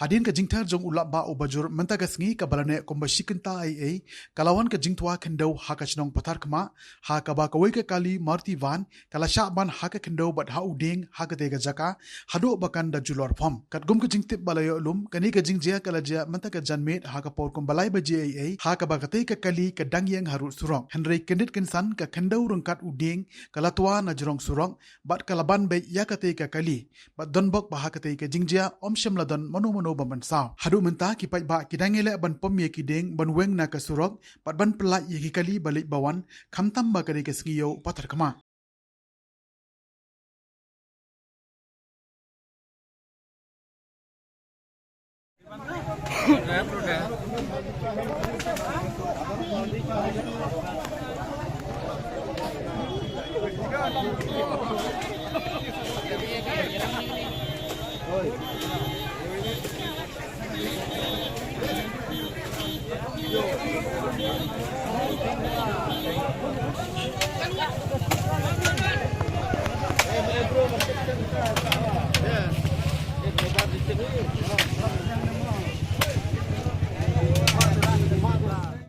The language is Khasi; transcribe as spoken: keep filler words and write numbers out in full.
Hadien ka jingther jong u Lahbah u Bajur mynta ka sngi kaba la neh kumba shi kynta eiei, ka la wan ka jingtwa khyndew ha ka shnong Patharkhmah, ha kaba kawei ka kali Maruti van ka la shah ban ha ka khyndew bad ha u dieng ha katei ka jaka, haduh ba kan da julor phom. Katkum ka jingtip ba la ïoh lum, kane ka jingjia ka la jia mynta ka janmiet ha ka por kumba lai baje eiei, ha kaba katei ka kali ka dang ïeng harud surok. Hynrei kyndit kynsan ka khyndew ryngkat u dieng ka la twa na jrong surok, bad ka la ban beit ïa katei ka kali. Bad don bok ba ha katei ka jingjia ym shym la don mano mano ba mynsaw. Haduh mynta ki paidbah ki dang ïaleh ban pom ïa ki dieng ban weng na ka surok, bad ban pyllait ïa ki kali ba leit ba wan, khamtam ba ka dei ka sngi ïew Patharkhmah.